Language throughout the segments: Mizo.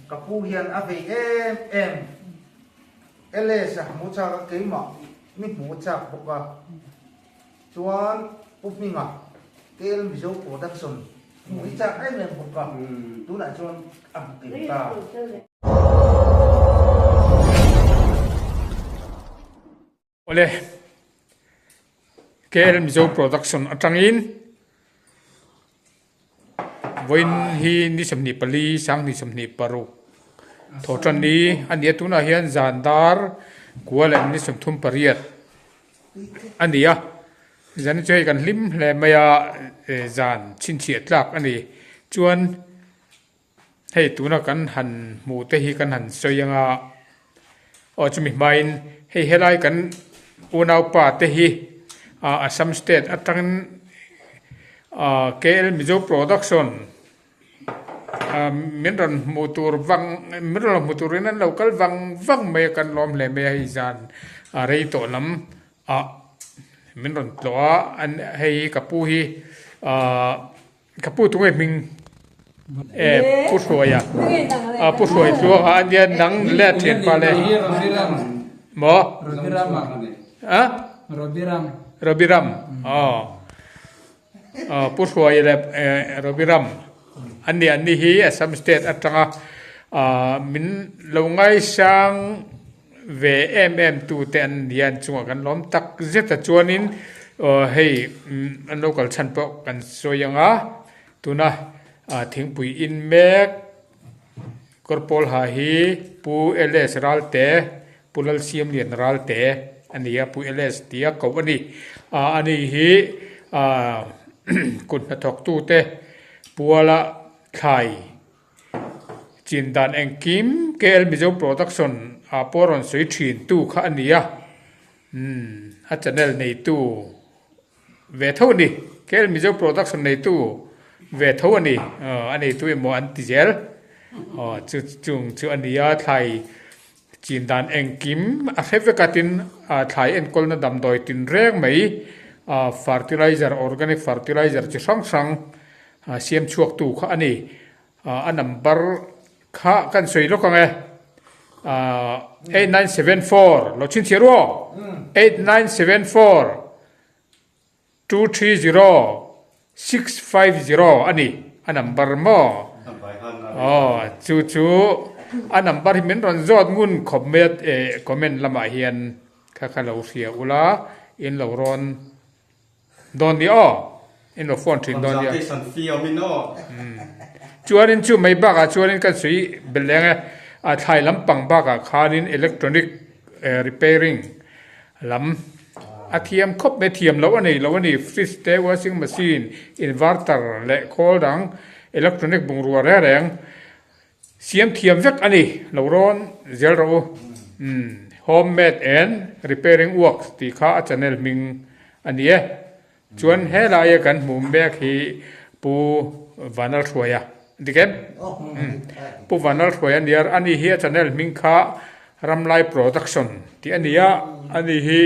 Ka pu hian a vei em em. LS a hmu chak a, keimah mi hmu chak bawk a. Chuan Pu Hminga, KL Mizo Production hmu hi chak em em bawk a, tunah chuan a hmu kim ta. Awle, KL Mizo Production atangin vawiin hi ni 24 2026 thaw tan ni a ni a, tunah hian zan dar kua leh ni 38 a ni a, zan chu hei kan hlim hle mai a, zan chhinchhiah tlak a ni chuan. Hei tuna kan han hmuh te hi kan han sawi anga aw chumi hmain hei helai kan unaupa te hi ah Assam state atangin ah KL Mizo production ah min rawn hmuh tur vang min rawn hmu turin an lo kal vang vang mai a kan lawm hle mai a hei zan a rei tawh lam ah min rawn tlawh a an hei ka pu hi ah. Ka pu tunge hming e Pu Hruaia a Pu Hruai tluanga a nia nang le thian pa le maw a Robiram Robiram aw aw Pu Hruaia leh Robiram an ni an ni hi Assam state atanga min lo ngaisang Ve em em tu te an ni a, an chungah kan lawm tak zet a chuanin aw hei an lo kal chhan pawh kan sawi ang a, tuna thingpui in mek kawr pawl ha hi Pu LS Ralte, Pu Lalsiamlian Ralte a ni a, Pu LS tia koh a ni. Ani hi kut hnathawk tu te puala thlai Chin dan engkim KL Mizo Production ah pawh rawn sawi thin tu kha a ni a, umm a channel neitu ve tho a ni, KL Mizo Production neitu ve tho a ni, aw a neitu emaw an ti zel, aw chu chung chu a ni a, thlai chin dan engkim a hre vek a tin thlai enkawlna damdawi tinreng mai ah fertilizer organic fertilizer chi hrang hrang siam chhuak tu kha a ni. A number kha kan sawi lawk ang e, 8974 lo chhinchhiah ru aw, 8974 230 650 a ni a number maw? Aw chu chu a number hi min rawn zawt ngun khawp mai a comment lamah hian kha kha lo hria ula in lo rawn Dawn ni aw, in lo phone thin dawn nia. Consultation fee awm in aw. Chuanin chu mai bakah chuanin kan sawi belh leng e, a thlai lampang bakah khanin electronic repairing lam a thiam khawp mai, thiam loh a nei lo a ni, fridge te, washing machine, inverter leh khawl dang electronic bungrua reng reng Siam thiam vek a ni, lo rawn zel rawh u. Umm Home made and repairing works tih kha a channel hming a ni e. Chuan helaia kan hmuh mek hi Pu Vanlalhruaia a dik em? Umm Pu Vanlalhruaia a nia, ani hi a channel hming kha Ramlai Production tih a ni a, ani hi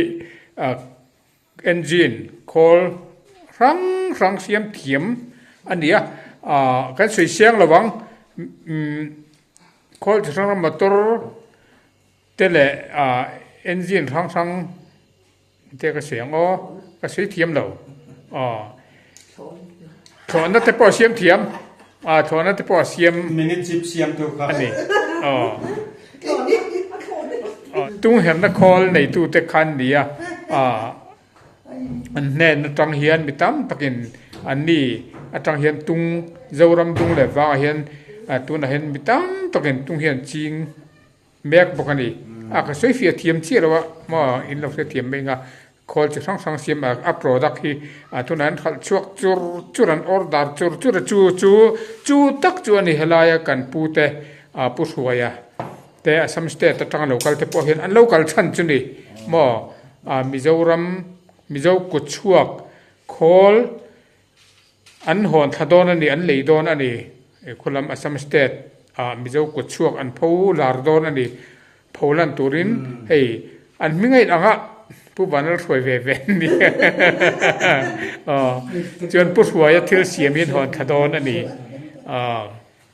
Engine khawl hrang hrang siam thiam a ni a, ah kan sawi siang lo ang, umm khawl chi hrang hrang motor te leh ah engine hrang hrang te ka sawi ang aw, ka sawi thiam lo aw thlawhna te pawh a siam thiam ah thlawhna te pawh a siam Minute chip siam tu kha a ni aw. Tungherna khawl neitute khan ni a, an hnen atang hian mi tam takin an ni atang hian tung Zoram dung leh vangah hian tunah hian mi tam takin tung hian ching mek bawk a ni. A ka sawi fiah thiam chiah lo a maw in lo hrethiam mai ang a. Khawl chi hrang hrang siam a a product hi a tunah an hralh chhuak chur chur an order chur chur a chu chu chu tak chu a ni helaia kan pu te ah pu Hruaia te Assam state atanga lo kal te pawh hian an lo kal chhan chu ni maw ah Mizoram Mizo kut chhuak khawl An hawn thla dawn a ni, an lei dawn a ni. Khulam Assam state ah Mizo kut chhuak an pho lar dawn a ni. Pho lan turin hei an hming a inang a, Pu Vanlalhruai ve ve an ni. Aw, chuan Pu Hruaia thil siam hi an hawn thla dawn a ni. Aw.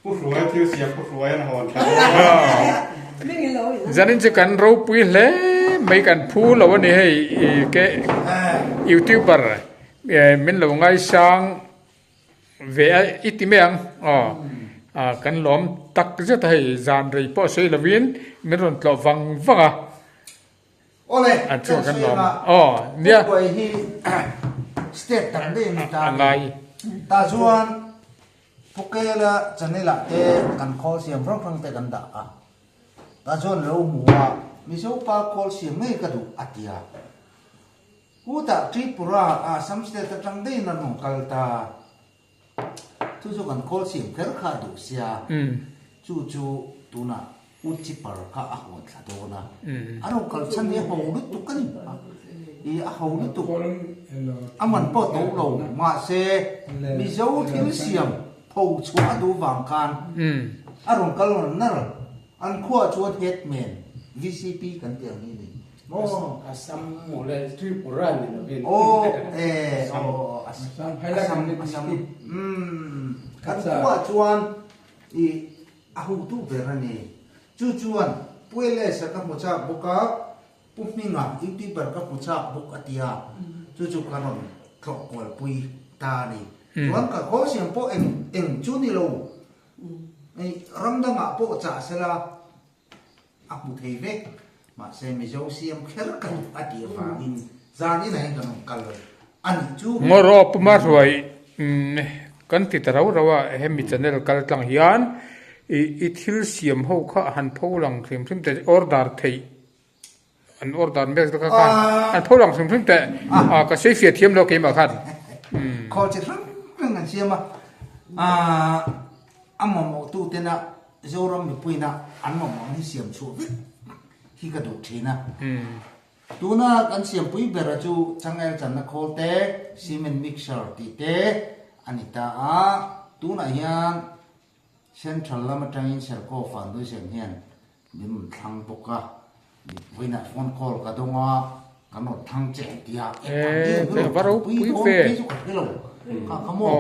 Pu Hruaia thil siam Pu Hruaia an hawn thla Zanin chu kan ropui hle mai kan phu lo a ni hei i ke youtuber min lo ngaisang ve a i ti mai ang aw kan lawm tak zet a hei zan rei pawh sawi lovin min rawn tlawh vang vang a. Awle, An kan chuak an sawi lawm. anga Aw, nia. Pawngpuai hi state dang daih a ni ta A ngai. Tah chuan Pukela channel ah te kan khawl siam hrang hrang te kan dah a. Tah chuan lo hmu a, Mizo pa khawl siam ngei ka duh a ti a. Kutah Tripura Assam state atang daihin an rawn kal ta. Chu chu kan khawl siam kher kha a duh sia, chu chu tunah U Chipper kha a hawn thla dawn a, a rawn kal chhan hi a ho lutuk a ni, ih a ho lutuk, a man pawh to lo, mahse Mizo thil siam pho chhuah a duh vang khan a rawn kal nar nar, an khuaah chuan headman VCP kan tih ang hi a ni. Maw? Assam mawle Tripura ni lovin. Aw eh aw Assam Assam umm kan khuaah chuan i a hotu ber a ni. Chu chuan Pu LS-a ka hmu chak bawk a, Pu Hminga YouTuber ka hmu chak bawk a tia, chu chu ka rawn tlawh kualpui ta a ni. Chuan ka khawl siam pawh eng eng chu ni lo, ram dangah pawh chah sela, A hmu thei vek. Mahse Mizo siam kher ka duh a tih avangin zan inah hian kan rawn kal a nih chu. Ngawraw Puma Hruai kan ti ta rau rau a, hemi channel kal tlang hian i thil siam ho kha han pho lang hrim hrim teh order theih an order mek te kha khan an pho lang hrim hrim teh ka sawi fiah thiam lo keimah khan. Khawl chi hrang hrang an siam a, a mamawh tu tena Zoram mipuina an mamawh ang hi siam chhuah vek hi ka duh thin a. Tuna kan siampui bera chu changel channa khawl te, cement mixer tih te a ni ta a. Tunah hian Central lam atangin Serkaw Foundation hian min rawn thlang bawk a, vawiinah phone call ka dawng a, kan rawn thlang che tia eng ang nge min rawn thangpui dawn phei chu ka hre lo kha kha maw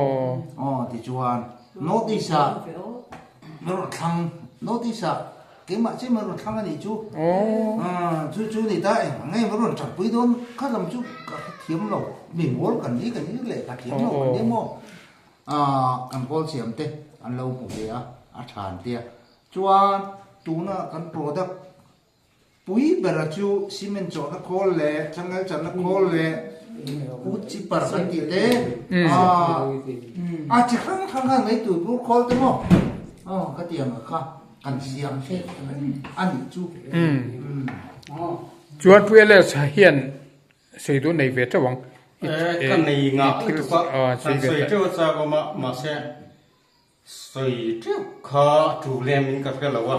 aw tichuan North East ah min rawn thlang North East ah keimah chiah min rawn thlang a nih chu chu chu ni ta eng ang nge min rawn thangpui dawn kha lam chu ka hrethiam lo mi mawl kan ni kan ni leh ka thiam lo kan ni maw kan kawl siam te an lo hmu ve a a than tia Chuan tuna kan product pui bera chu cement chawhna khawl leh changel channa khawl leh wood chipper kan tih te a chi hrang hrang khan mai tur bur khawl te maw aw ka ti ang kha kan siam hle a nih chu. Chuan Pu Alex hian sawi duh nei ve teuh ang. Ka nei ngah lutuk a, han sawi teuh a chak awm a mahse Sawi teuh kha tu lem in ka hre lo a,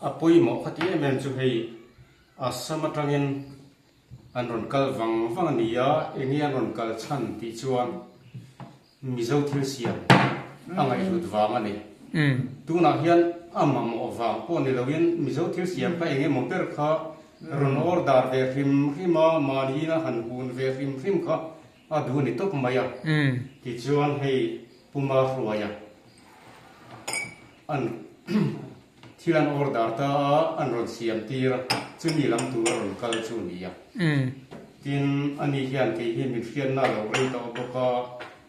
a pawimawh kha ti em em chu hei Assam atangin an rawn kal vang vang a ni a, enge an rawn kal chhan tih chuan Mizo thil siam a ngaihhlut vang a ni. Tunah hian a mamawh vang pawh ni loin Mizo thil siam kha enge maw ber kha rawn order ve hrim hrim a, mahni ina han hun ve hrim hrim kha a duh a ni tawp mai a. Tichuan hei Puma hruaia an thil an order ta a, an rawn siam tir a, chumi lam tur a rawn kal chu a ni a. Tin, ani hian kei hi min hriatna a lo rei tawh bawk a,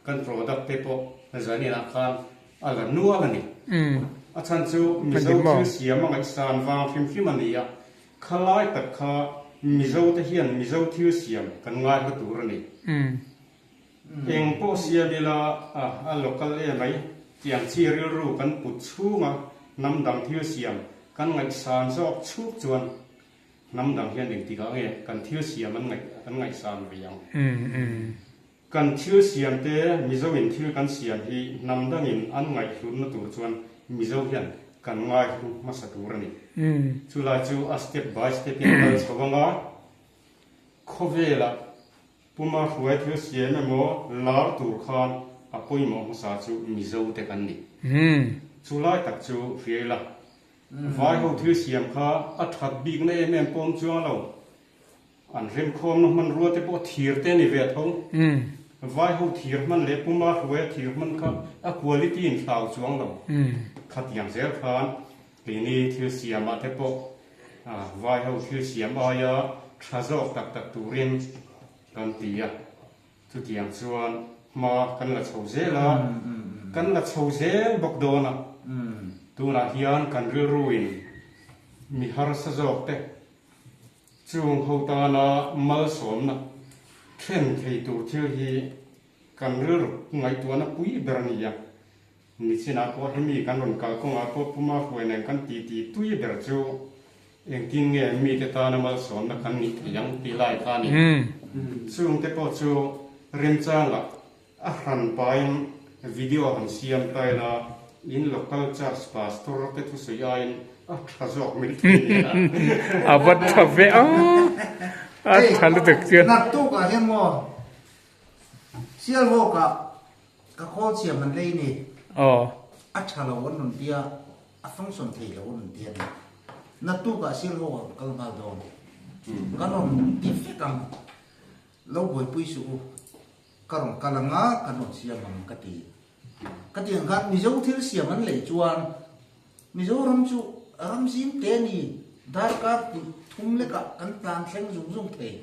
kan product te pawh zaninah khan a la nual a ni. A chhan chu Mizo thil siam a ngaihsan vang hrim hrim a ni a, khalai tak kha Mizo te hian Mizo thil siam kan ngaihlu tur a ni. Eng pawh siam ila a local e mai tiang chi rilru kan put chhunga hnam dang thil siam kan ngaihsan zawk chhuk chuan hnam dang hian engtikah nge kan thil siam an ngaih an ngaihsan ve ang. Kan thil siam te Mizo in thil kan siam hi hnam dangin an ngaihhlutna tur chuan Mizo hian kan ngaihlu hmasa tur a ni. Chulai chu a step by step in kal chho anga khawvelah Puma hruai thil siam emaw lar tur khan a pawimawh hmasa chu Mizo te kan ni. Chu lai tak chu hriai la. Vai ho thil siam kha a that bikna em em pawm chuang lo. An remkhawmna hmanrua te pawh thir te ni ve tho. Vai ho thir hman leh puma hruaia thir hman kha a quality in thlau chuang lo. Khatiang zel khan keini thil siamah te pawh vai ho thil siam aia tha zawk tak tak turin kan ti a. Chutiang chuan hma kan la chho zel a, kan la chho zel bawk dawn a. Tunah hian kan rilruin mi harsa zawk te Chung ho tana malsawmna thlen thei tur thil hi kan rilru ngaihtuahna pui ber a ni a. Nichinah pawh hemi kan rawn kal kawngah pawh Puma hruai nen kan titi tui ber chu engtin nge mite tana malsawmna kan nih theih ang tih lai kha a ni. Chungte pawh chu remchangah A hran pain video han siam ta ila in local church pastor te thusawi aiin a tha zawk mai thei nia. A va tha ve a, a tha lutuk chuan. Naktuk ah hian maw Sialhawk ah ka khawl chhiam han lei ni. Aw. A tha lo an rawn tia, a function thei lo an rawn tia ni. Naktuk ah Sialhawk ah ka kal nghal dawn. Kan rawn ti vek ang. Lo buaipui suh u. Ka rawn kal ang a, kan rawn siam ang ka ti. Ka ti ang khan Mizo thil siam an lei chuan Mizoram chu ram zim te a ni, darkar tih thum lekah kan tlan thleng zung zung thei.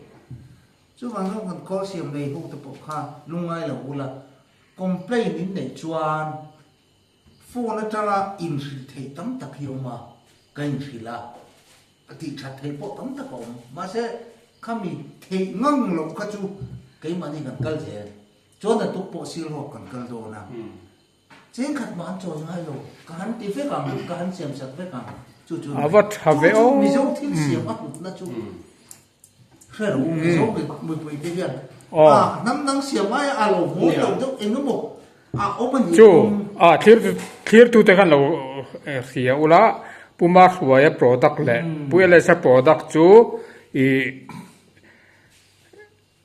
Chuvang chuan kan khawl siam lei ho te pawh kha lungngai lo ula, complaint in neih chuan phone atanga inhrilh theih tam tak hi a awm a, ka inhrilh a. A tih that theih pawh tam tak a awm. Mahse, khami theih ngang loh kha chu keimahni kan kal zel. Chuan a tuk pawh sir rawk kan kal dawn a. Cheng khat mah an chawi ngai lo. Ka han ti vek ang, ka han siam sak vek ang. Chu chu A va tha ve aw. Chu chu Mizo thil siam a hlutna chu hre lo. Mizo mipui te hian a hnam dang siam aia a lo haw lo deuh eng emaw a awm a nih Chu a thlir thlirtute khan lo hria ula Puma Hruaia product leh Pu Elesa product chu ih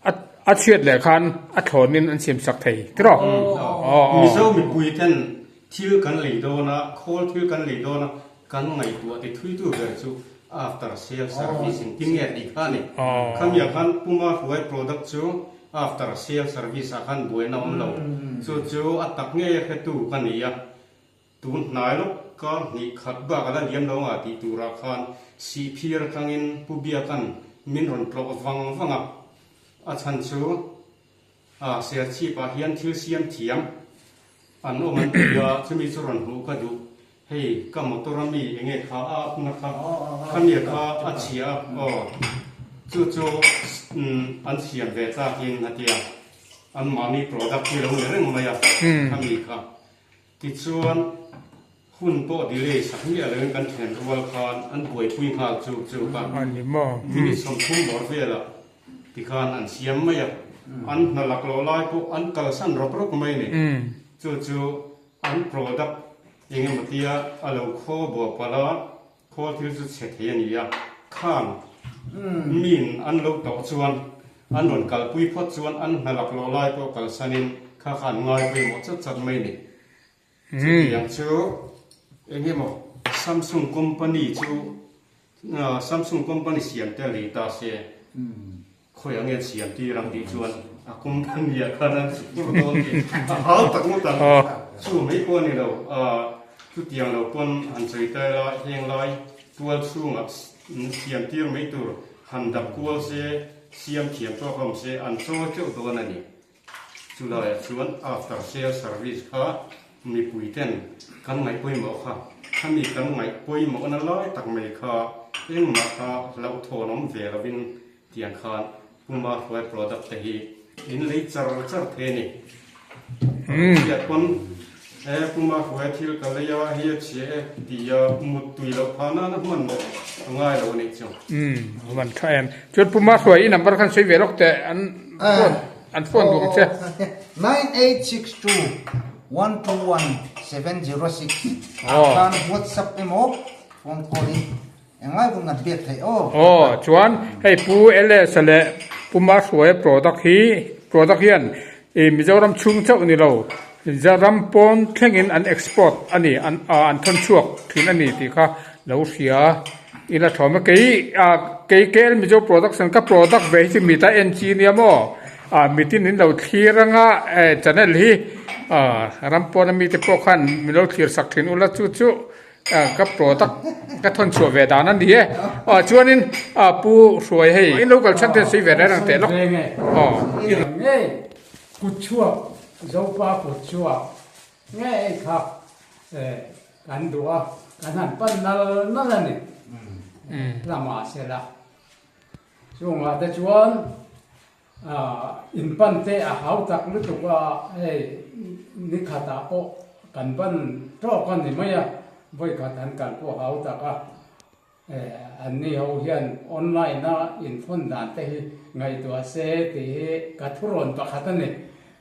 a a chhiat leh khan a thlawnin an siam sak thei tiraw? Aw aw. Mizo mipui ten thil kan lei dawn a, khawl thil kan lei dawn a, kan ngaihtuah ti thuitu ber chu after sale service in tinge tih kha a ni. Khamiah khan Puma Hruai product chu After sale service ah khan buaina awm lo. Chu chu a tak ngei a hretu ka ni a. Tun hnai lawk ka hnih khat bak a la liam lo anga tih turah khan Sihphir atangin Pu Biakan min rawn tlawh vang vang a. A chhan chu a Serchhip ah hian thil siam thiam an awm an ti a, chumi chu rawn hmuh ka duh. Hei ka motor a mi enge kha a up na kha khami kha a chhia a aw chu chu an siam ve tlak in a tia an mahni product hi lo ni reng mai a khami kha tichuan hun pawh delay sak miah lo in kan then rual khan an buaipui nghal chu chu kha minute 30 bawr velah tikhan an siam mai a an hna lak loh lai pawh an kalsan rawk rawk mai a ni chu chu An product eng emaw tia a lo khaw buah palh a, khawl thil chu chhe thei a ni a, khang min an lo tawh chuan an rawn kalpui phawt chuan an hna laklawh lai pawh kalsanin kha kha an ngai pawimawh chat chat mai a ni. Chutiang chu eng emaw Samsung company chu Samsung company siam te lei ta se Khawiah nge siam tir ang tih chuan a company ah khan an chhuk dawn tih a hau tak ngawt ang. Chu mai pawh a ni lo, chutiang lo pawn han sawi ta ila heng lai tual chhungah siam tir mai tur han dap kual se, siam thiam tawk a awm se an chawi teuh dawn a ni. Chulaiah chuan after sale service kha mipui ten kan ngaih pawimawh kha, khami kan ngaih pawimawhna lai tak mai kha engmah kha hlauhthawn awm ve lovin tiang khan Puma hruai product te hi in lei char char thei a ni. Chhiat pawn e Puma hruai thil ka lei a hei a chhia e tia mut tui loh phah nana hman a ngai lo a nih chu. Umm a van tha em. Chuan Puma hruai i number khan sawi ve lawk teh an phone an phone duh ang che. 9862 121 706 ah khan WhatsApp emaw phone call in Englai vun an biak theih aw. Aw chuan hei Pu LS-a leh Pu Mahruaia product hi product hian ih Mizoram chhung chauh ni lo ram pawn thlengin an export a ni an ah an thawn chhuak thin a ni tih kha lo hria ila thlawm a kei ah kei KL Mizo production ka product ve hi chu mi ta en chi nia maw. ah mitin in lo thlir anga eh channel hi ah ram pawn ami te pawh khan min lo thlir sak thin ula chu chu ah ka product ka thawn chhuah ve dan a ni e ah chuanin ah pu hruai hei in lo kal chhan te sawi ve reng ang teh lawk aw. Nge kut chhuak Zopa kut chhuak nge kha eh kan duh a kan han pan nal nal a ni lamah sela. Chungah te chuan in pan te a hau tak lutuk a, hei ni khatah pawh kan ban tawk a ni mai a, vawi khat an kal pawh hau tak a, anni ho hian online a inthawn dan te hi ngaihtuah se tih hi ka thurawn pakhat a ni.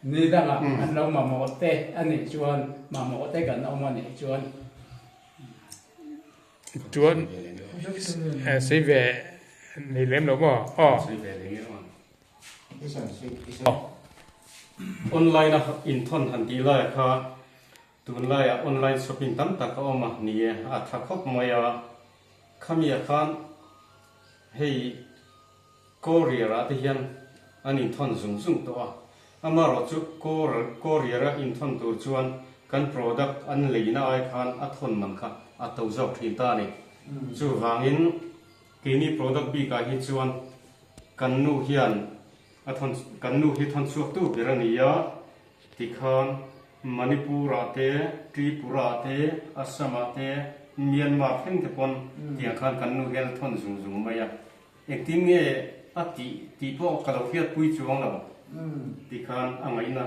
Ni dangah an lo mamawh te a nih chuan mamawh te kan awm a nih chuan. Chuan sei ve nei lem lo maw? Aw. Online a inthawn han tih lai kha tunlaiah online shopping tam tak a awm a ni e, a tha khawp mai a. Khamiah khan hei Courier ah te hian an inthawn zung zung tawh a, amaherawh chu courier a inthawn tur chuan kan product an leina ai khan a thawn man kha a to zawk thin ta a ni. Chuvangin keini product bikah hi chuan kan nu hian a thawn kan nu hi thawn chhuaktu ber a ni a, tikhan Manipur ah te, Tripura ah te, Assam ah te, Myanmar thleng te pawn tiang khan kan nu hian a thawn zung zung mai a. Engtin nge a tih tih pawh ka lo hriatpui chuang lo ti khan a ngaihna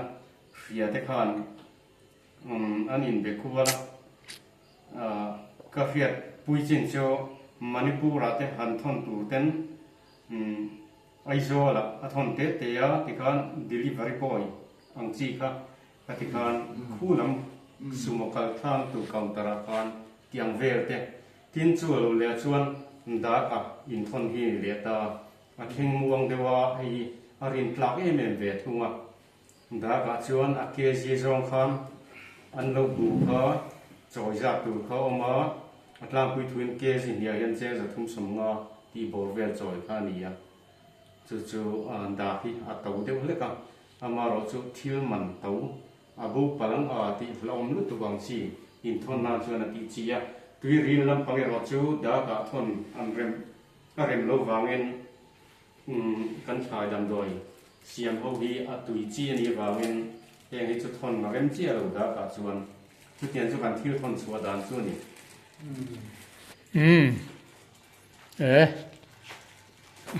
hria te khan an inbe khual a, ka hriatpui chin chu Manipur ah te han thawn tur ten Aizawl ah a thawn te te a ti khan delivery boy ang chi kha ka ti khan khu lam sumo kal thlang tur counter ah khan tiang vel te Tin chu a lo leh chuan dak a inthawn hi a ni leh ta. A thleng muang deuh a, hei hi a rin tlak em em ve thung a. Dak ah chuan a kg zawng khan an lo bu kha chawi zat tur kha a awm a, a tlangpui thuin kg hniah hian cheng 350 tih bawr vel chawi kha a ni a. Chu chu dak hi a to deuh hlek a, amaherawh chu thil man to A bo palang a tih hlauhawm lutuk ang chi inthawn nan chuan a tih chi a, tui ril lampang erawh chu dakah thawn an rem a rem lo vangin kan thlai damdawi siam ho hi a tui chi a nih vangin heng hi chu thawn a rem chiah lo dakah chuan chutiang chu kan thil thawn chhuah dan chu a ni. Umm e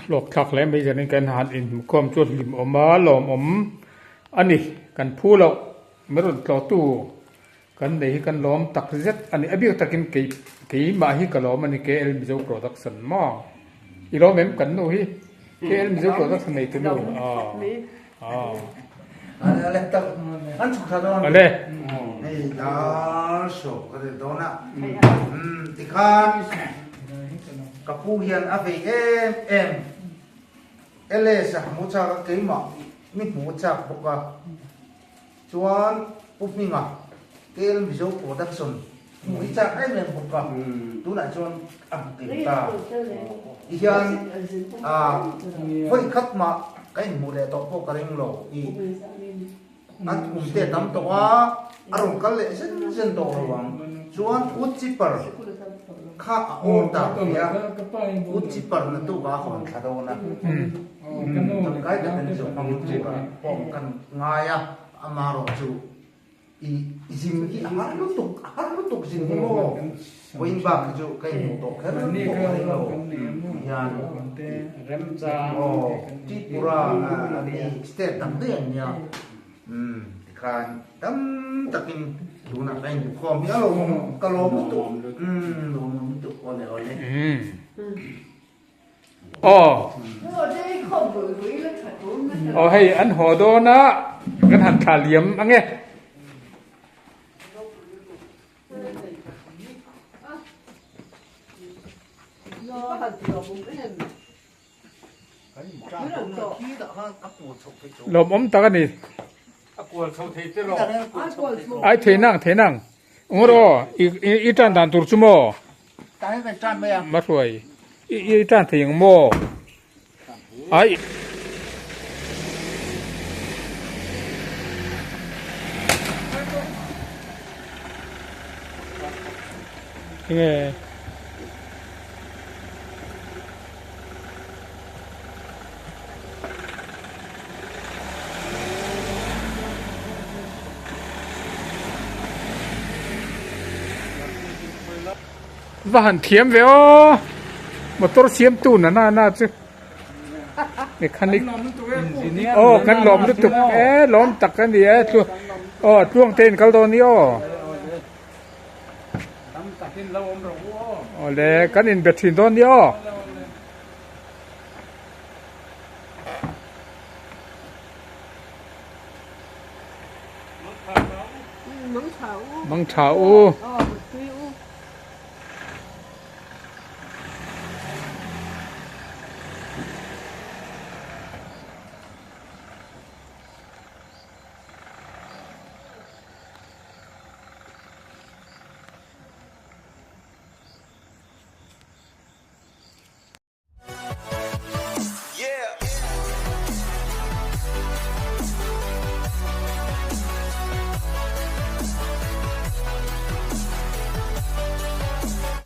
hlawk thlak hle mai zanin kan han inhmukhawm chu hlim awm a lawmawm a ni kan phu loh min rawn tlawhtu kan nei hi kan lawm tak zet a ni a bik takin kei keimah hi ka lawm a ni KL Mizo Production maw i lawm em kan nu hi KL Mizo Production nei tu nu aw Ale hei dar sawp ka ri dawn a tikhan ka pu hian a vei em em LS a hmu chak a keimah mi hmu chak bawk a chuan Pu Hminga KL Mizo Production hmu hi chak em em bawk a tunah chuan a hmu kim ta tihian vawi khat mah ka inhmuh leh tawh pawh ka ring lo i an kum te tam tawh a a rawn kal leh zen zen tawh lo ang chuan wood chipper kha a order ve a wood chipper na tuk a hawn thla dawn a tangkai takin zawh hmang tura pawh kan ngai a amarawh chu I zin hi a har lutuk, a har lutuk zin hi maw? Vawiin bak hi chu ka inhmuh tawh kher pawh ka ring lo hian aw Tripura ani state dang daih ang nia umm tikhan tam takin tunah ka inhmu khawm hi a lawmawm ka lawm lutuk umm lawmawm lutuk awle awle. Aw. Aw hei an haw dawn a kan han thla liam ang e. Lawmawm tak a ni. Ai thei nang thei nang. Ngawr aw i tan dan tur chu maw? Mahruai i tan thei ang maw? Ai. Enge. Va han thiam ve aw motor siam tu na na na chu mechanic aw kan lawm lutuk e lawm tak a ni e aw tluang te in kal dawn ni aw. Awle kan inbe thin dawn ni aw. Mang tha u.